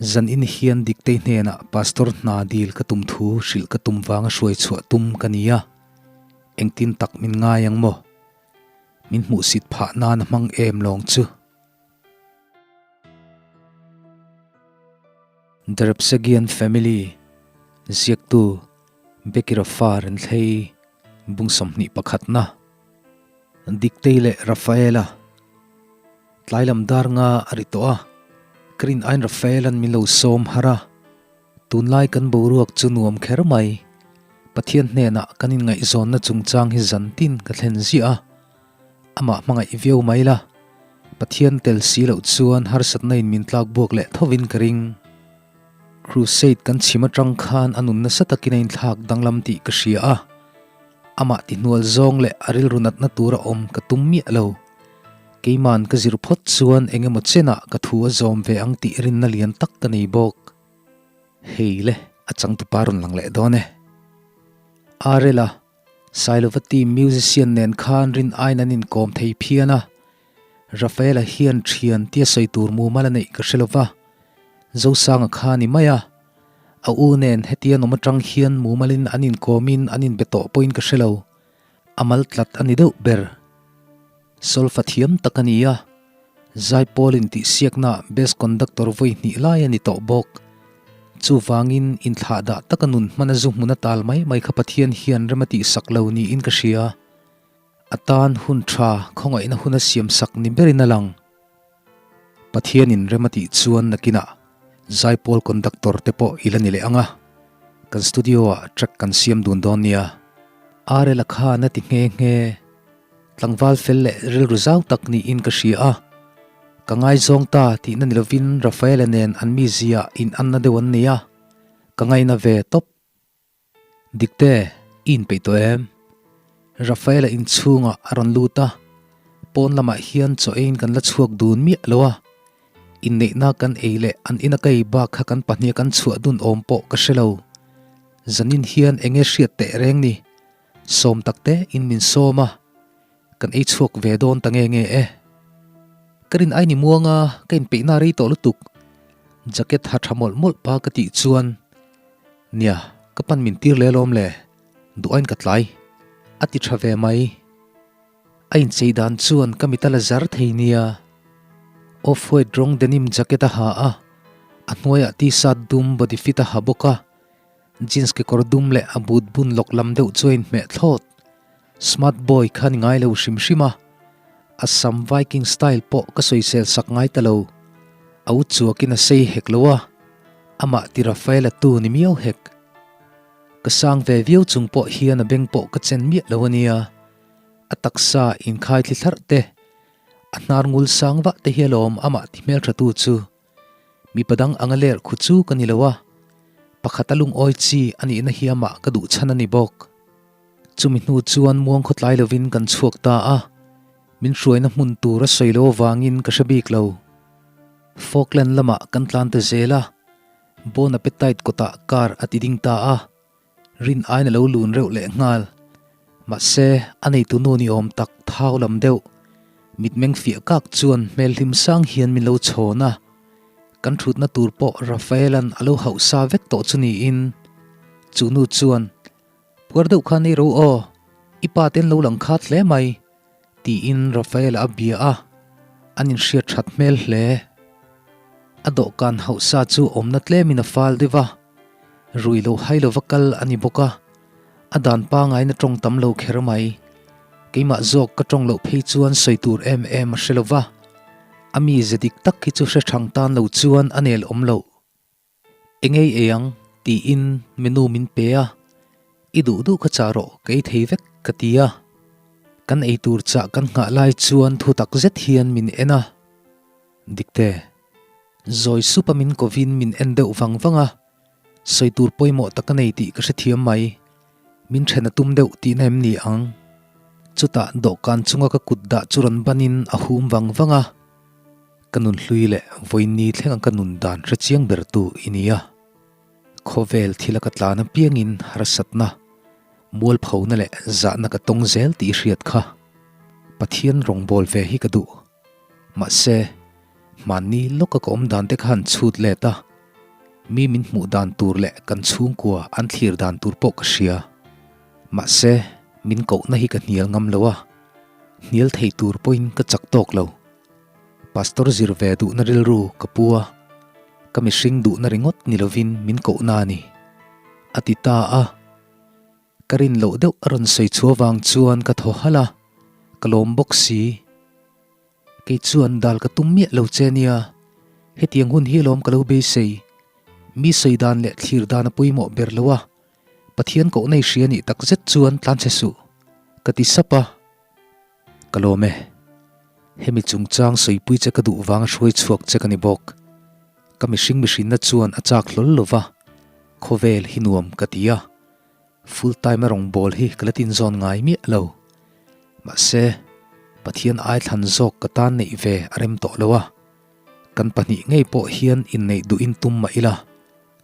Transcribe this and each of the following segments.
Zan in hian Diktei hnenah Pastor hna dil ka tum thu hrilh ka tum vanga hruai chhuah tum ka ni a, engtin tak min ngai ang maw? Min hmuhsit phah nan a hmang em lawng chu. The Repsagian Family, Ziaktu, Becky Rafa Renthlei, Bung 21 na, Diktei leh Rafaela, Tlai lam dar nga a ri tawh a, ka rin aiin Rafaela'n min lo sawm har a, tunlai kan boruak chu nuam kher mai. Pathian hnenah kan inngaihzawnna chungchang hi zan tin ka thlen ziah a, amah hmangaih viau mai la, Pathian tel si loh chuan harsatna in min tlak buak leh thovin ka ring. Crusade kan chhim atang khan a nun nasa takin a inthlak danglam tih ka hria a, amah tihnual zawng leh a rilru natna tura awm ka tum miah lo. Keiman ka zir phawt chuan eng emaw chenah ka thu a zawm ve ang tih rinna lian tak ka nei bawk. Hei le, a changtupa rawn lang leh dawn e. Arela, Sailova team musician nen khan rin aiin an inkawm thei phian a, Rafaela hian thian tia sawi tur mumal a neih ka hre lova, Zosanga kha a ni mai a. A u nen hetian awm atang hian mumalin an inkawmin an inbe tawh pawhin ka hre lo. A mal tlat a ni deuh ber. Solfa thiam tak a ni a, Zaipawl intihsiaknaah Best Conductor vawi hnih lai a ni tawh bawk. Chuvangin inthlahdah taka nun hman a zu hmun a tal mai mai kha Pathian hian rem a tihsak lo niin ka hria. A tan hun tha khawngaihna hun a siamsak ni berin a lang. Pathianin rem a tih chuan nakinah Zaipawl conductor te pawh i la ni leh ang a, kan studio-ah track kan siam dun dawn nia. Arel-a khan a ti nghe nghe. Tlangval fel leh rilru zau tak niin ka hria a, ka ngaizawng ta tihna ni lovin Rafaela nen an mizia inanna deuh an nei a, ka ngaina ve tawp. Dikte, i inpeih tawh em? Rafaela inchhungah a rawn lut a, pawn lamah hian chaw eiin kan la chhuak dun miah lo a, inneihna kan ei leh an ina ka ei bak kha kan pahniha kan chhuah dun awm pawh ka hre lo. Zanin hian eng nge hriat teh reng ni? Sawm tak te in min sawm a, kan ei chhuak ve dawn ta nge nge e. Ka rin ai ni muang a, ka inpeihna rei tawh lutuk. Jacket ha tha mawlh mawlh pa ka tih chuan, Nia, ka pan min tir leh alawm le, duh aiin ka tlai, a ti tha ve mai. A inchei dan chuan ka mit a la zar thei nia. Off-white rawng denim jacket a ha a, a hnuaiah t-shirt dum body fit a ha bawk a. Jeans kekawr dum leh a boot bun lawk lam deuh chu a inhmeh thlawt. Smart boy kha ni ngai lo hrim hrim a, a sam Viking style pawh ka sawisel sak ngai ta lo. A u chuakin a sei hek lo a, amah ti Rafaela tu ni miau hek. Ka sang ve viau chung pawh hian a beng pawh ka chen miah lo a nia. A taksa inkhai thli thlarh te, a hnar ngul sang vah te hi alawm amah ti hmeltha tu chu. Mipa dang anga ler khu chu ka ni lo a, pakhat a lungawi chi a nihna hi amah ka duh chhan a ni bawk. Chumi hnu chuan muang khawtlai lovin kan chhuak ta a, min hruaina hmun tur a sawi lo avangin ka hre bik lo. Falkland lamah kan tlan ta zel a, Bon Appetite kawtah car a ti ding ta a, rin aiin a lo lun reuh leh nghal. Mahse, a neitu nu ni awm tak thau lam deuh, mitmeng fiah kak chuan hmel hlim sang hian min lo chhawn a. Kan thutna tur pawh Rafaela'n a lo hauh sa vek tawh chu niin, chu nu chuan, Puar deuh khan ei ro aw, i pa ten lo lang khat hle mai, tiin Rafaela a bia a, an inhriat that hmel hle. A dawhkan hauh sa chu awmna tlemin a fal deuh a. Rui lo hai lova kal a ni bawk a, a dan pangaina tawng tam lo kher mai. Keimah zawk ka tawng loh phei chuan sawi tur em em a hre lo va, a mize dik tak hi chu hre thang tan lo chuan a nel awm loh. Engei ei ang tiin menu min pe a, i duh duh ka chah rawh ka ei thei vek ka ti a. Kan ei tur chah kan nghah lai chuan thu tak zet hian min en a, Dikte. Zawi sup a min kovin min en deuh vang vang a, sawi tur pawimawh tak a nei tih ka hrethiam mai. Min then a tum deuh tihna em ni ang? Chutah dawhkan chunga ka kut dah chu rawn banin a hum vang vang a, Ka nun hlui leh vawiin thlenga ka nun dan hre chiang ber tu i ni a. Khawvel thila ka tlan apiangin harsatna, mualphona leh zahna ka tawng zel tih i hriat kha. Pathian rawngbâwl ve hi ka duh. Mahse, Mahni lawka ka awm dan te khan chhut let a, Mi min hmuh dan tur leh kan chhungkua an thlir dan tur pawh ka hria. Mahse, min kohna hi ka hnial ngam lo a, hnial thei tur pawhin ka chak tawk lo. Pastor zir ve duhna rilru ka pu a, ka mihring duhna ringawt ni lovin min kohna a ni, a ti ta a. Ka rin loh deuh a rawn sawi chhuah vang chuan ka thaw halh a, ka lawm bawk si. Kei chuan dal ka tum miah lo che nia, hetiang hun hi alawm ka lo beisei. Mi sawi dan leh thlir dan a pawimawh ber lo a, Pathian koh nei hria nih tak zet chuan tlan che suh, ka ti sap a. Ka lawm e. Hemi chungchang sawipui che ka duh vanga hruai chhuak che ka ni bawk. Ka mihring mihrinna chuan a chak hlawl lo va, khawvel hi nuam ka ti a. Full time a rawngbâwl hi ka la tinzawn ngai miah lo. Mahse, Pathian ai thlan zawk ka tan neih ve a rem tawh lo a. Kan pahnih ngei pawh hian inneih duhin tum mah ila,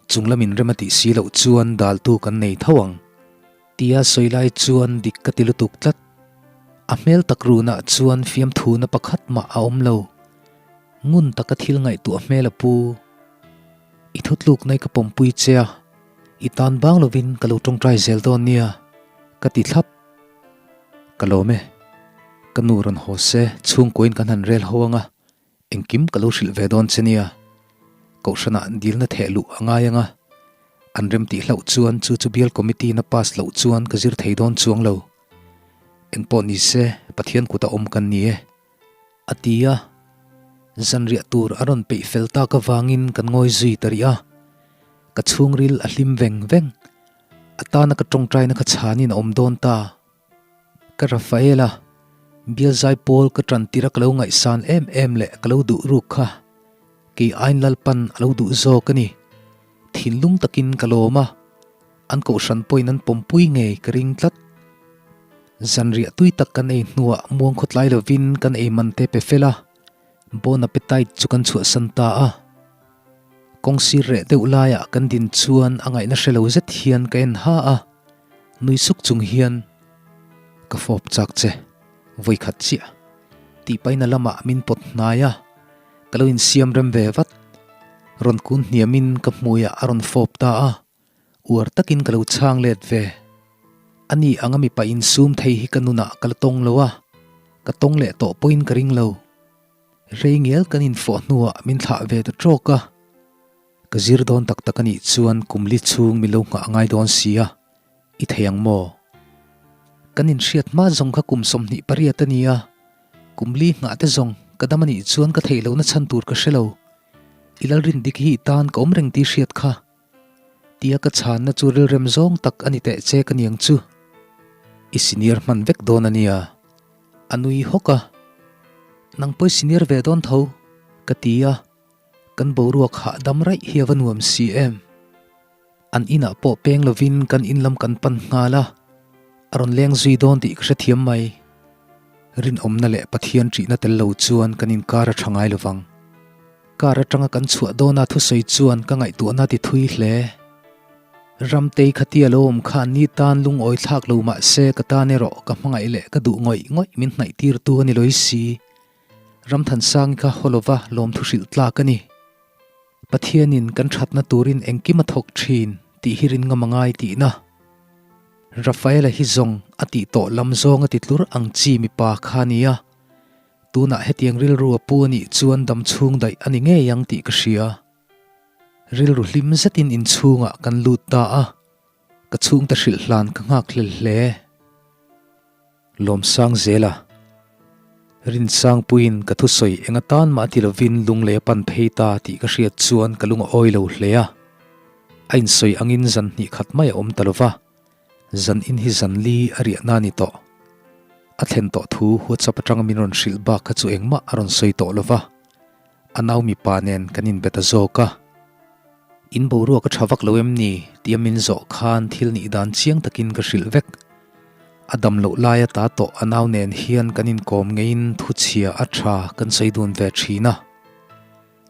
chung lamin rem a tih si loh chuan daltu kan nei tho ang. Tia sawi lai chuan dik ka ti lutuk tlat. A hmel tak runah chuan fiamthuna pakhat mah a awm lo. Ngun taka thil ngaihtuah hmel a pu. I thutluk nai ka pawmpui che a, i tan bang lovin ka lo tawngtai zel dawn nia, ka ti thlap. Ka lawm e. Ka nu rawn haw se, chhungkuain kan han rel ho ang a, Engkim ka lo hrilh ve dawn che nia. Kohhranah dilna theh luh a ngai ang a, an rem tih hlauh chuan chu chu bial committee na pass loh chuan ka zir thei dawn chuang lo. Engpawh ni se Pathian kuta awm kan ni e. A ti a, zanriah tur a rawn peih fel tak avangin kan ngawi zui ta rih a, ka chhungril a hlim veng veng. A tana ka tawngtaina kha chhanin a awm dawn ta. Ka Rafaela, bial zaipawl ka tan tir a ka lo ngaihsan em em leh ka lo duh ruk kha, kei ain Lalpan a lo duh zawk a ni. Thinlung takin ka lawm a, an kohhran pawhin an pawmpui ngei ka ring tlat. Zanriah tui tak kan ei hnuah muang khawtlai lovin kan ei man te pe fel a, Bon Appetite chu kan chhuahsan ta a. Kawng sir reh deuh laiah kan din chuan a ngaihna hre lo zet hian ka en ha a. Nui suk chung hian, Ka fawp chak che, vawi khat chiah. Tih paina lamah min pawt hnai a, ka lo insiam rem ve vat. Rawn kun hniamin ka hmuiah a rawn fawp ta a, uar takin ka lo chhang let ve. Ani anga mipa insum thei hi ka nunah ka la tawng lo a, ka tawng leh tawh pawhin ka ring lo. Rei ngial kan infawh hnuah min thlah ve ta tawk a. Ka zir dawn tak tak a nih chuan kum li chhung min lo nghah a ngai dawn si a, i thei ang maw? Kan inhriat hma zawng kha kum 28 a ni a, kum li nghah te zawng ka dam a nih chuan ka theih lohna chhan tur ka hre lo. I lalrin dik hi i tan ka awm reng tih hriat kha. Tia ka chhanna chu rilrem zawng tak a ni teh che ka niang chu. I senior hman vek dawn a nia. A nui hawk a. Nang pawh i senior ve dawn tho, ka ti a. Kan boruak hahdam raih hi a va nuam si em? An inah pawh peng lovin kan in lam kan pan nghal a, a rawn leng zui dawn tih ka hrethiam mai. Rinawmna leh Pathian ṭihna tel lo chuan kan inkar a ṭha ngai lovang. Car aṭanga kan chhuah dawna thusawi chuan ka ngaihtuahna ti thui hle. Ramtei khatia lo awm kha ni tan lungawi thlak lo mah se ka tan erawh ka hmangaih leh ka duh ngawih ngawih min hnaihtirtu a ni lawih si. Ramthansangi kha haw lova lawmthu hrilh tlak a ni. Pathianin kan thatna turin engkim a thawk thin tih hi rin ngam a ngai tihna. Rafaela hi zawng a tih tawh lam zawng a ti tlur ang chi mipa kha a ni a, tunah hetiang rilru a pu a nih chuan dam chhung daih a ni ngei ang tih ka hria. Rilru hlim zetin inchhungah kan lut ta a, ka chhungte hrilh hlan ka nghak hlel hle. Lawmsang zela Rinsangpuiin ka thusawi eng atan mah ti lovin lunglei a pan phei ta tih ka hriat chuan ka lung a awi lo hle a. A insawi angin zan hnih khat mai a awm ta lova, zan in hi zan li a riahna a ni tawh. A thlen tawh thu WhatsApp atanga min rawn hrilh bak kha chu engmah a rawn sawi tawh lova, a nau mipa nen kan inbe ta zawk a. In boruak a tha vak lo em ni? tia min zawh khan thil nih dan chiang takin ka hrilh vek. A dam loh laia ta tawh a nau nen hian kan inkawm ngeiin thu chhia a tha kan sawi dun ve thin a.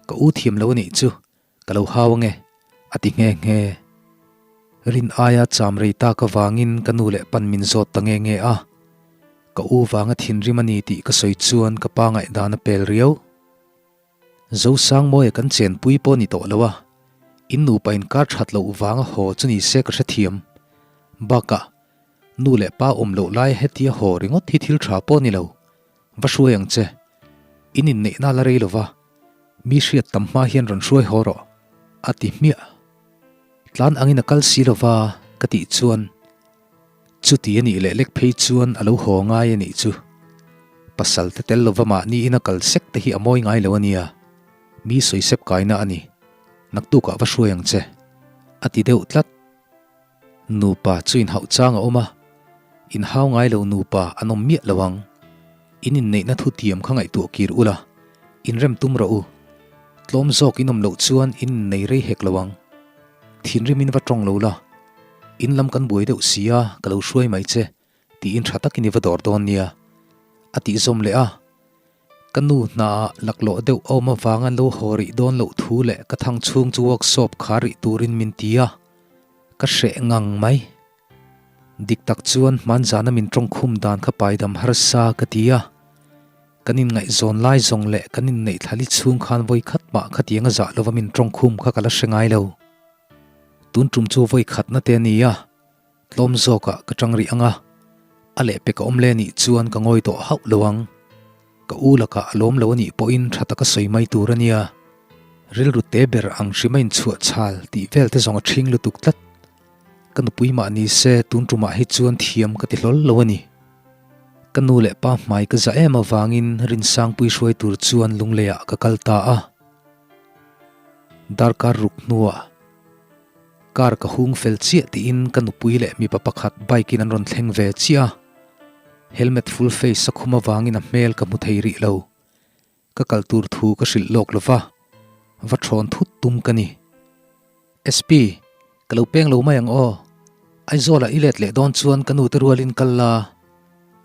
Ka u thiam lo a nih chu, ka lo hau ange, a ti nghe nghe. Rin aia cham rei tak avangin ka nu leh pan min zawt ta nge nge a. Ka u vanga thinrim a ni tih ka sawi chuan ka pa ngaihdan a pel riau. Zosangmawia kan chenpui pawh ni tawh lo a, In nupa inkar that loh vanga haw chu ni se ka hrethiam. Bakah, nu leh pa awm loh laia hetia haw ringawt hi thil tha pawh a ni lo. Va hruai ang che. In inneihna la rei lova, mi hriat tam hma hian rawn hruai haw rawh, a ti hmiah. Tlan angin a kal si lova ka tih chuan chuti a nih leh lek phei chuan a lo haw ngai a nih chu. Pasal te tel lova mahni in a kal sek te hi a mawi ngai lo a nia, mi sawisep kaina a ni. Naktukah va hruai ang che, a ti deuh tlat. Nupa chu inhauh chang a awm a, inhau ngai lo nupa an awm miah lo ang. In inneihna thutiam kha ngaihtuah kir ula, inrem tum rawh u. Tlawm zawk in awm loh chuan in innei rei hek lo ang. Thinrim in va tawng lo la, in lam kan buai deuh si a, ka lo hruai mai che, tiin tha takin i va dawr dawn nia, a tih zawm leh a. Ka nu hnaah laklawh deuh a awm avanga lo haw rih dawn loh thu leh ka thang chhung chu workshop khar rih turin min ti a, ka hreh ngang mai. Dik tak chuan hmanzana min tawngkhum dan kha paidam harsa ka ti a, kan inngaihzawn lai zawng leh kan inneih thlali chhung khan vawi khat mah khatianga zah lova min tawngkhum kha ka la hre ngai lo. Tun tum chu vawi khatna te a ni a. Tlawm zawkah ka tang rih ang a, a lehpek a awm le nih chuan ka ngawi tawh hauh lo ang. Ka u lakah a lawm lo a nih pawhin tha taka sawi mai tur a nia. Rilru te ber ang hrim a inchhuah chhal tih vel te zawng a ṭhing lutuk tlat. Ka nupui mah ni se tun ṭumah hi chuan thiam ka ti hlawl lo a ni. Ka nu leh pa hmai ka za em avangin Rinsangpui hruai tur chuan Lungleiah ka kal ta a. Darkar ruk hnuah. Car ka hung fel chiah tiin ka nupui leh mipa pakhat bike in an rawn thleng ve chiah a, helmet full face a khum avangin a hmel ka hmu thei rih lo. Ka kal tur thu ka hrilh lawk lo va, va thawn thut tum ka ni. SP, ka lo peng lo mai ang aw. Aizawlah i let leh dawn chuan ka nute rualin kal la,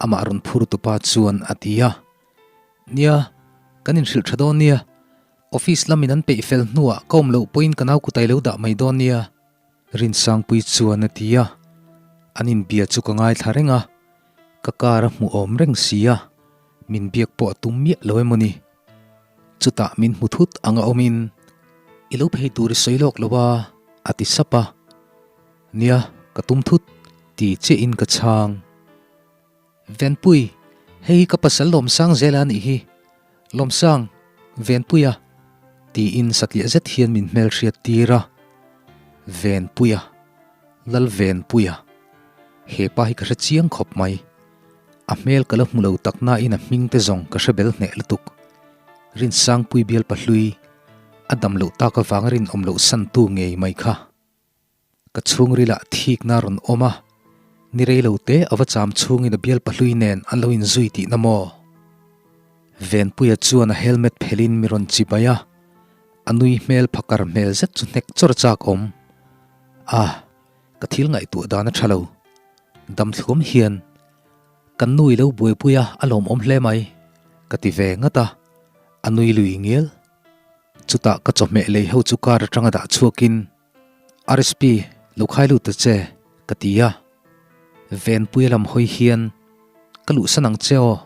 amah rawn phur tupa chuan a ti a. Nia, kan inhrilh tha dawn nia. Office lamin an peih fel hnuah ka awm loh pawhin ka nau kutai lo dah mai dawn nia, Rinsangpui chuan a ti a. An inbia chu ka ngaithla reng a, ka car a hmuh awm reng si a, min biak pawh a tum miah lo emaw ni. Chutah min hmu thut anga awmin, I lo phei tur i sawi lawk lo a, a ti sap a. Nia, ka tum thut, ti chiahin ka chhang. Venpui, hei hi ka pasal Lawmsang zela a nih hi. Lawmsang, Venpuia, tiin satliah zet hian min hmelhriat tir a. Venpuia, Lal Venpuia, he pa hi ka hre chiang khawp mai. A hmel ka la hmu lo tak nain a hming te zawng ka hre bel hneh lutuk. Rinsangpui bial pahlui, a dam loh tak avanga rinawm loh santu ngei mai kha. Ka chhungrilah thikna a rawn awm a, ni rei lo te a va cham chhungin a bial pahlui nen an lo inzui tihna maw? Venpuia chuan a helmet phelin mi rawn chibai a, a nui hmel phakar hmel zet chu hnek chawr chak awm. Ah, ka thil ngaihtuah dan a tha lo. Damthluam hian kan nu i lo buaipui a, a lawmawm hle mai, ka ti ve ngat a, a nui lui ngial. Chutah ka chawhmeh lei ho chu car atanga dah chhuakin RSP, lo khai lut ta che, ka ti a. Venpuia lam hawi hian, Ka luhsan ang che aw,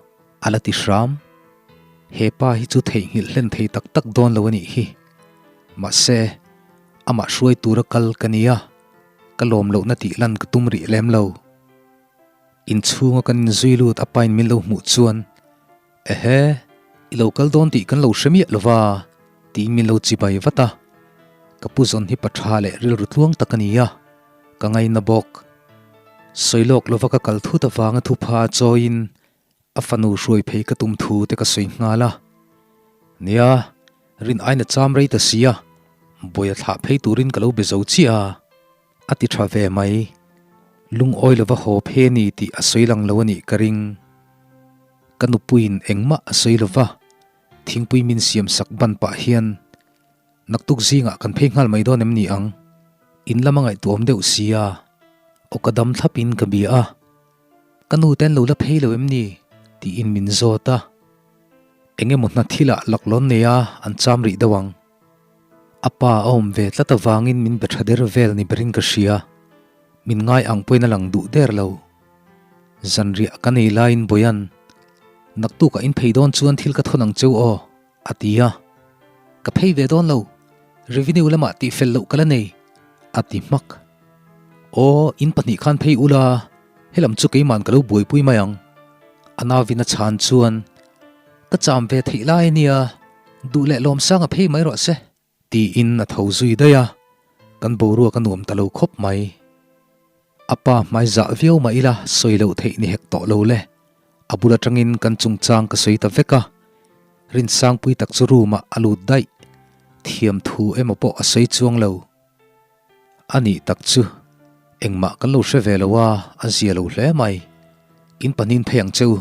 a la ti hram. He pa hi chu theihnghilh hlen thei tak tak dawn lo a nih hi. Mahse, amah hruai tura kal ka ni a, ka lawm lohna tih lan ka tum rih lem lo. Inchhunga kan inzui lut a pain min lo hmuh chuan, Ehe, i lo kal dawn tih kan lo hre miah lo va, tiin min lo chibai vat a. Ka pu zawn hi pa tha leh rilru tluang tak a ni a, ka ngaina bawk. Sawi lawk lova ka kal thut avanga thupha chawiin a fanu hruai phei ka tum thu te ka sawi nghal a. Nia, rin aina cham rei ta si a, buai a thlah phei turin ka lo be zo chiah a. A ti tha ve mai. Lungawi lova haw phe ni tih a sawi lang lo a nih ka ring. Ka nupuiin engmah a sawi lo va, thingpui min siam sak ban pah hian, Naktuk zingah kan phei nghal mai dawn em ni ang? In lama ngaihtuahawm deuh si a, aw ka dam thlapin ka bia a. Ka nu ten lo la phei lo em ni? tiin min zawt a. Eng emaw hna thilah laklawn nei a an cham rih deuh ang. A pa a awm ve tlat avangin min be tha der vel ni berin ka hria. Min ngai ang pawhin a lang duh der lo. Zanriah ka nei laiin Boyan, Naktukah in phei dawn chuan thil ka thawn ang cheu aw, a ti a. Ka phei ve dawn lo. Revenue lamah tihfel loh ka la nei, a ti hmak. Aw, in pahnih khan phei ula, helam chu keiman ka lo buaipui mai ang. A nauvin a chhan chuan, Ka cham ve theih lai a nia, duh leh lawmsang a phei mai rawh se. Tiin a tho zui daih a, kan boruak a nuam ta lo khawp mai. A pa hmai zah viau mah ila sawi loh theih ni hek tawh lo le. A bul atangin kan chungchang ka sawi ta vek a, Rinsangpui tak chu room ah a lut daih. Thiam thu emaw pawh a sawi chuang lo. A nih tak chu engmah kan lo hre ve lo a, a zia lo hle mai. In pahnin phei ang che u.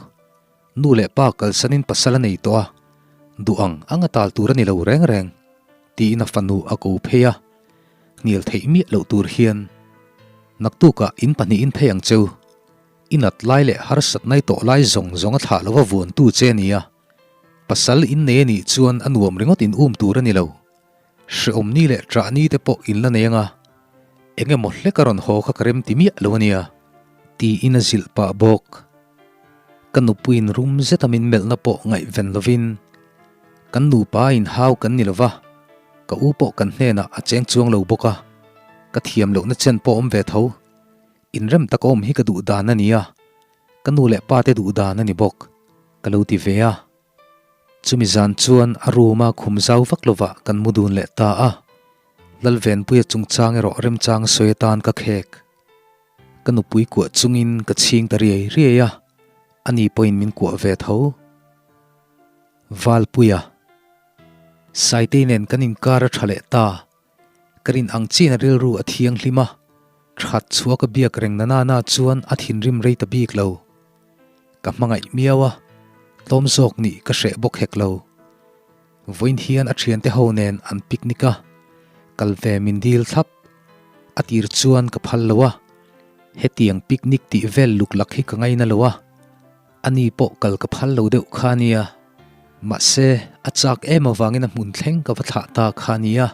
Nu leh pa kalsanin pasal a nei tawh a, duh ang ang a tal tur a ni lo reng reng, tiin a fanu a ko phei a, hnial theih miah loh tur hian naktukah in pahnihin phei ang che u, i nat lai leh harsat nai tawh lai zawng zawng a thlah lova vuantu che a ni a, pasal in nei a nih chuan a nuam ringawt in um tur a ni lo, hreawm ni leh ṭah ni te pawh in la nei ang a, eng emaw hlek a rawn haw kha ka rem ti miah lo a nia, tiin a zilh pah bawk. Ka nupuiin rum zeta min melhna pawh ngaihven lovin, Kan nupa inhau kan ni lova, ka u pawh kan hnenah a cheng chuang lo bawk a, ka thiam lohna chen pawh awm ve tho. Inrem taka awm hi ka duh dan a ni a, ka nu leh pa te duh dan a ni bawk, ka lo ti ve a. Chumi zan chuan a room a khum zau vak lovah kan mu dun leh ta a, Lalvenpuia chungchang erawh remchang sawi atan ka khek. Ka nupui kuah chungin ka chhing ta riai riai a, ani pawhin min kuah ve tho. Valpuia. Saitei nen kan inkar a tha leh ta. Ka rin ang chiin a rilru a thianghlim a, that chhuah ka biak reng na nana chuan a thinrim rei ta bik lo. Ka hmangaih miau a, tlawm zawk nih ka hreh bawk hek lo. Vawiin hian a thiante ho nen an picnic a, kal ve min dil thlap. A tir chuan ka phal lo a, hetiang picnic tih vel luk lak hi ka ngaina lo a, ani pawh kal ka phal lo deuh kha a nia. Mahse, a chak em avangin a hmun thleng ka va thlah ta kha a nia.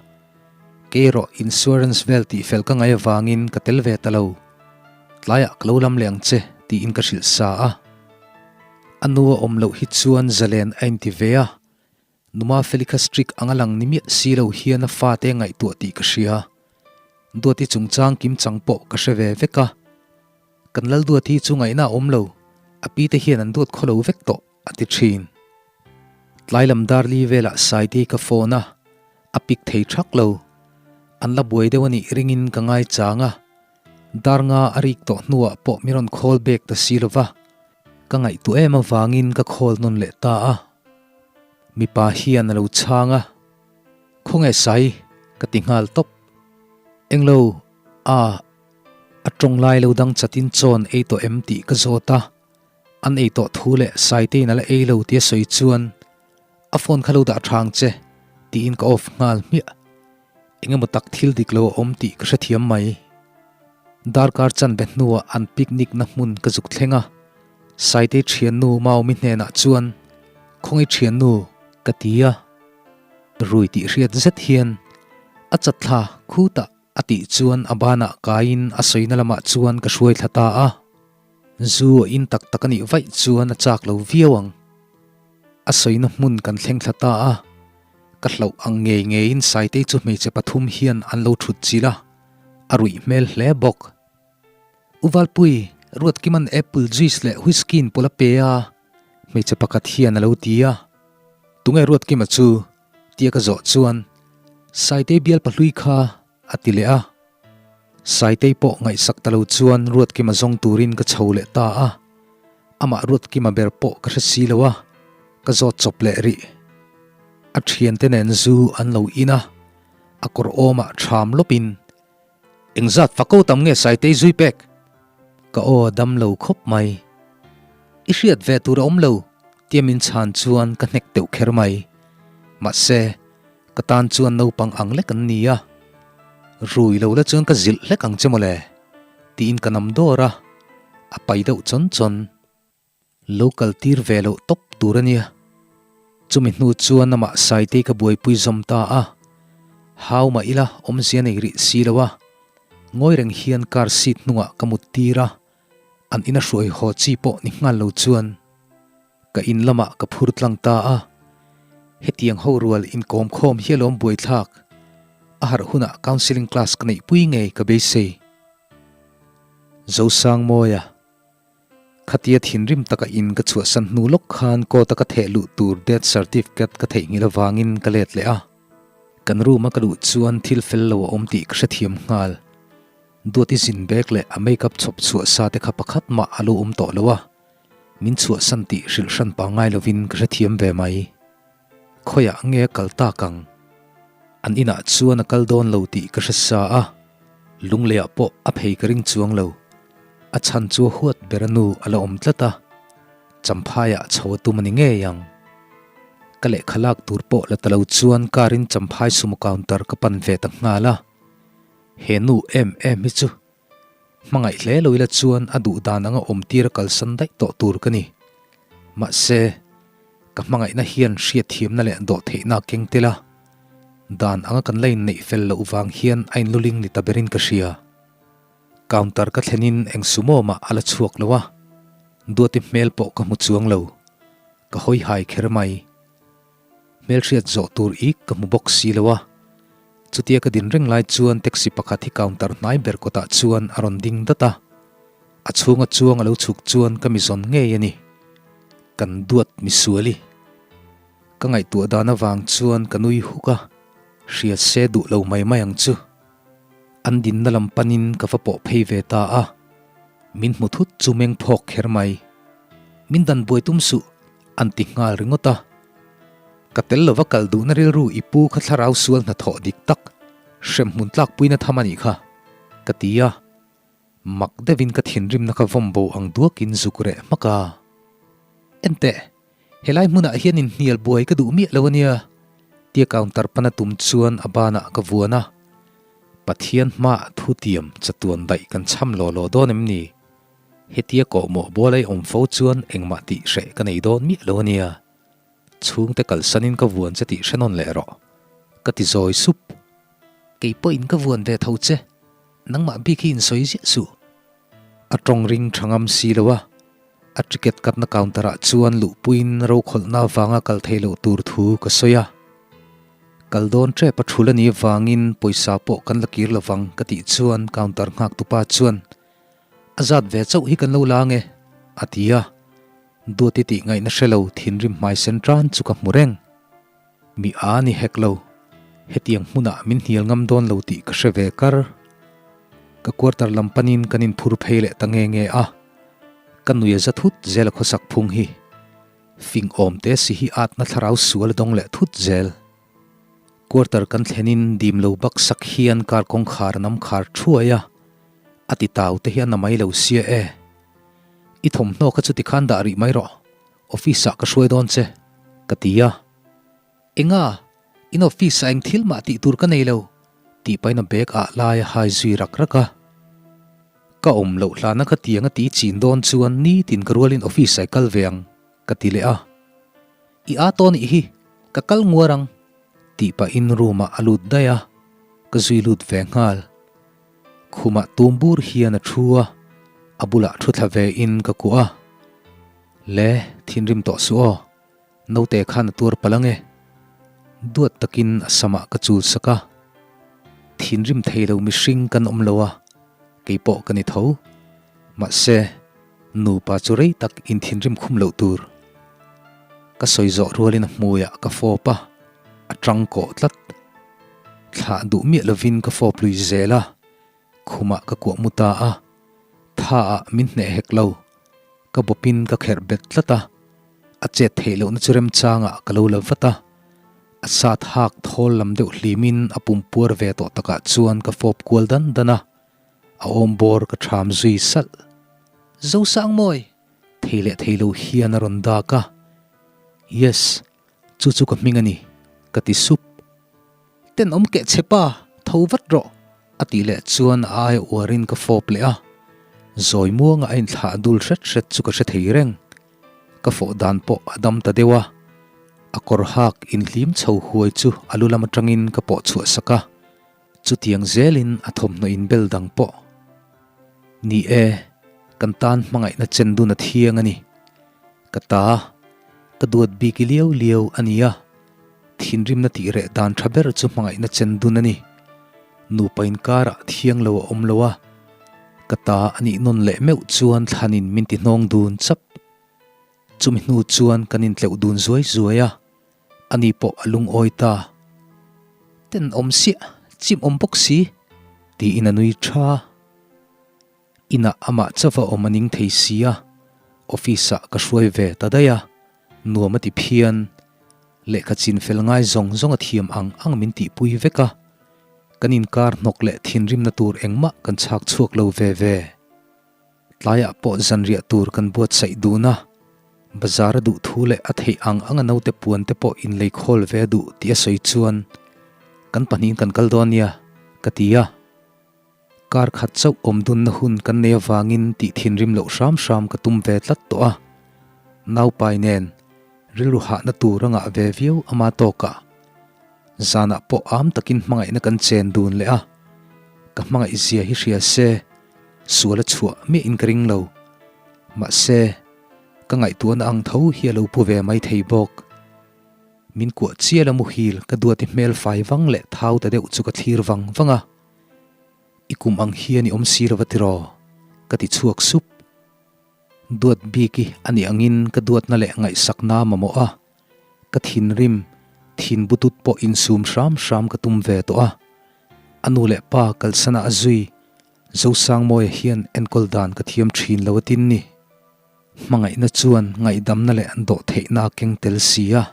Kei erawh insurance vel tih fel ka ngaih avangin ka tel ve ta lo. Tlaiah ka lo lam leh ang che tiin ka hrilh sa a. A nu a awm loh hi chuan zalen a inti ve a, Numa Felika strict anga lang ni miah si lo hian a fate a ngaihtuah tih ka hria. Duati chungchang kim chang pawh ka hre ve vek a. Kan lal Duati chu ngaihna a awm lo, a pi te hian an duat khaw lo vek tawh, a ti thin. Tlai lam darli velah Saitei ka phone a, a pick thei thak lo. An la buai deuh a nih ringin ka ngai chang a. Dar nga a rik tawh hnuah pawh mi rawn call back ta si lova, ka ngaihtuah em avangin ka call nawn leh ta a. Mipa hian a lo chhang a, Khawnge Sai? ka ti nghal tawp. Englo, a, a tawng lai lo dang chatin chawn ei tawh em tih ka zawt a, an ei tawh thu leh Saitein a la ei lo tia sawi chuan a phone kha lo dah tha ang che tiin ka off nghal hmiah. Eng emaw tak thil dik lo a awm tih ka hrethiam mai. Darkar chanve hnuah an picnic na hmun ka zuk thleng a, Saitei thiannu Maumi hnenah chuan, Khawngi thiannu, ka ti a. Rui tih hriat zet hian a chatthla khutah a tih chuan a banah kaiin a sawina lamah chuan ka hruai thla ta a. Zu a in tak tak a nih vaih chuan a chak lo viau ang. A sawina hmun kan thleng thla ta a. Ka hlauh ang ngei ngeiin Saitei chu hmeichhe pathum hian an lo thut chilh a, a ruih hmel hle bawk. U Valpui, Ruatkima'n apple juice leh whisky in pawlh a pe a, hmeichhe pakhat hian a lo ti a. Tunge Ruatkima chu? tia ka zawh chuan Saitei bial pahlui kha a ti leh a. Saitei pawh ngaihsak ta lo chuan Ruatkima zawng turin ka chho leh ta a. Amah Ruatkima ber pawh ka hre si lo a, ka zawt chawp leh rih. A thiante nen zu an lo in a, a kawr awmah ṭham lawpin, Engzat fako tam nge Saitei zui pek? Ka aw a dam lo khawp mai. I hriat ve tur a awm lo, tia min chhan chuan ka hnek deuh kher mai. Mahse, ka tan chuan naupang ang lek an ni a. Rui lo la chuan ka zilh hlek ang che mawle, tiin ka nam dawr a, a pai deuh chawn chawn. Lo kal tir ve loh tawp tur a nia. Chumi hnu chuan amah Saitei ka buaipui zawm ta a. Hau mah ila awmzia nei rih si lo a. Ngawi reng hian car seat hnungah ka mut tir a, an ina hruai haw chi pawh ni nghal lo chuan ka in lamah ka phur tlang ta a. Hetiang ho rual inkawm khawm hi alawm buaithlak. A harh hunah counselling class ka neihpui ngei ka beisei. Zosangmawia, Khatia thinrim taka in ka chhuahsan hnu lawk khan court a ka theh luh tur death certificate ka theihnghilh avangin ka let leh a. Kan room a ka luh chuan thil fel lo a awm tih ka hrethiam nghal. Duati zin bag leh a makeup chhawp chhuah sa te kha pakhat mah a lo awm tawh lo a, min chhuahsan tih hrilh hran pangngai lovin ka hrethiam ve mai. Khawiah nge a kal tak ang? An inah chuan a kal dawn lo tih ka hre sa a, lungleiah pawh a phei ka ring chuang lo. A chhan chu a huat ber a nu a la awm tlat a, Champhaiah chho a tum a ni ngei ang. Ka lehkha lak tur pawh la ta lo chuan car in Champhai sumo counter ka pan ve ta nghal a. He nu em em hi chu hmangaih hle lo ila chuan a duh dan anga awm tir a kalsan daih tawh tur ka ni. Mahse, ka hmangaihna hian hriatthiamna leh dawhtheihna a keng tel a, dan anga kan la inneih fel loh vang hian a inluling ni ta berin ka hria. Counter ka thlenin eng sumo mah a la chhuak lo a, Duati hmel pawh ka hmu chuang lo, ka hawi hai kher mai. Hmelhriat zawh tur ik ka hmu bawk si lo a, chutia ka din reng lai chuan taxi pakhat hi counter hnai ber kawtah chuan a rawn ding dat a, a chhunga chuang a lo chhuk chuan ka mizawn ngei a ni. Kan duat misuali. Ka ngaihtuah dan avang chuan ka nui huk a, hria se duh lo mai mai ang chu. An dinna lam panin ka va pawh phei ve ta a, min hmu thut chu meng phawk kher mai. Min dan buai tum suh, an ti nghal ringawt a. Ka tel lova kal duhna rilru i pu kha thlarau sual hnathawh dik tak, hremhmun tlakpuina tham a nih kha, ka ti a. Mak deuhin ka thinrimna kha vawm bo ang duakin zuk reh hmak a. Enteh, helai hmunah hian inhnial buai ka duh miah lo a nia, tia counter pana tum chuan a banah ka vuan a. Pathian hmaah thutiam chatuan daih kan cham law law dawn em ni? Hetia kawhmawh bual ai awm fo chuan engmah tih hreh ka nei dawn miah lo a nia. Chhungte kalsanin ka vuan che tih hre nawn leh rawh. Ka ti zawi sup. Kei pawhin ka vuan ve tho che. Nangmah bik hi insawi ziah suh. A tawng ring tha ngam si lo a. A ticket katna counter ah chuan luhpuiin rokhawlhna avanga kal theih loh tur thu ka sawi a. Kal dawn tep a thul a nih avangin pawisa pawh kan la kir lovang ka tih chuan counter nghaktupa chuan A zat ve chauh hi kan lo la ange, a ti a. Duati tih ngaihna hre lo thinrim hmai sen tan chu ka hmu reng. Mi a ni hek lo, hetiang hmunah min hnial ngam dawn lo tih ka hre ve kar. Ka quarter lam panin kan inphur phei leh ta nge nge a. Ka nui a za thut zel a khawsak phung hi. Fing awm te si hi atna thlarau sual a dawng leh thut zel. Quarter kan thlenin dim lo bak sak hian car kawngkhar a nam khar thuai a, a ti tau te hi a na mai lo sia e. I thawmhnaw kha chu tikhan dah rih mai rawh, office ah ka hruai dawn che, ka ti a. Enga? In office ah eng thil mah tih tur ka nei lo, tih pahin a bag ah lai a hai zui rak rak a. Ka awm loh hlana ka tiang a tih chin dawn chuan nitin ka rualin office ah i kal ve ang, ka ti leh a. I a tawn ih hi, ka kal nguar ang, tih pahin room ah a lut daih a, ka zui lut ve nghal. Khumah tum bur hian a thu a, a bulah thu thla ve in ka kuah a. Le, thinrim tawh suh aw, naute khan a tuar palh ange. Duat takin a samah ka chul sak a. Thinrim thei lo mihring kan awm lo a, keipawh ka ni tho. Mahse. Nupa chu rei tak in thinrim khum loh tur. Ka sawi zawh rualin a hmuiah ka fawp a, a tang kawh tlat. Thlah duh miah lovin ka fawp lui zel a, khumah ka kuah mu ta a, tha ah min hneh hek lo. Ka bawpin ka kherh bet tlat a, a chet theih lohna chu remchangah ka lo la vat a, a sat hak thawl lam deuh hlimin a pum puar ve tawh takah chuan ka fawp kual dan dan a. A awm bawr ka ṭham zui salh. Zosangmawi! Thei leh thei lo hian a rawn dak a. Yes, chu chu ka hming a ni, ka ti sup. Tenawm keh che pa, tho vat rawh! A tih leh chuan a aia uarin ka fawp leh a. Zawi muanga a inthlah dul hret hret chu ka hre thei reng. Ka fawh dan pawh a dam ta deuh a. A kawr hak inhlim chho huai chu a lu lam atangin ka pawh chhuah sak a. Chutiang zelin a thawmhnaw inbel dang pawh. Ni e, kan tan hmangaihna chen dun a thiang a ni. Ka ta, ka duat bik i liau liau a ni a, thinrimna tih reh dan tha ber chu hmangaihna chen dun a ni. Nupa inkarah thiang lo a awm lo a, ka ta a nih nawn leh meuh chuan thlanin min ti hnawng dun chap. Chumi hnu chuan kan intleuh dun zuai zuai a, ani pawh a lungawi ta. Tenawm siah, chim awm bawk si, tiin a nui tha. Inah amah chauh a awm a ning thei si a, office ah ka hruai ve ta daih a, nuam a ti phian. Lehkha chin fel ngai zawng zawng a thiam ang ang min tihpui vek a, kan inkar hnawk leh thinrimna tur engmah kan chhak chhuak lo ve ve. Tlaiah pawh zanriah tur kan buatsaih dun a, bazar a duh thu leh a theih ang ang a naute puan te pawh inlei khawl ve a duh tih a sawi chuan kan pahnihin kan kal dawn nia ka ti a. Kar khat chauh awm dunna hun kan nei avangin tih thinrim loh hram hram ka tum ve tlat tawh a. Naupai nen rilru hahna tur a ngah ve viau ama tawkah. Zanah pawh am takin hmangaihna kan chen dun leh a. Ka hmangaih zia hi hria se, sual a chhuah miahin ka ring lo. Mahse, ka ngaihtuahna ang tho hi a lo pu ve mai thei bawk. Min kuah chial a muhil ka duati hmel fai vang leh thau ta deuh chu ka thlir vang vang a. I kum ang hian i awm si lo va tiraw? Ka ti chhuak sup. Duat bik i a nih angin ka duatna leh ngaihsakna mamawh a, ka thinrim, thin butut pawh insum hram hram ka tum ve tawh a. A nu leh pa kalsana a zui Zosangmawia hian enkawl dan ka thiam thin lo a tin ni. Hmangaihna chuan ngaihdamna leh dawhtheihna a keng tel si a.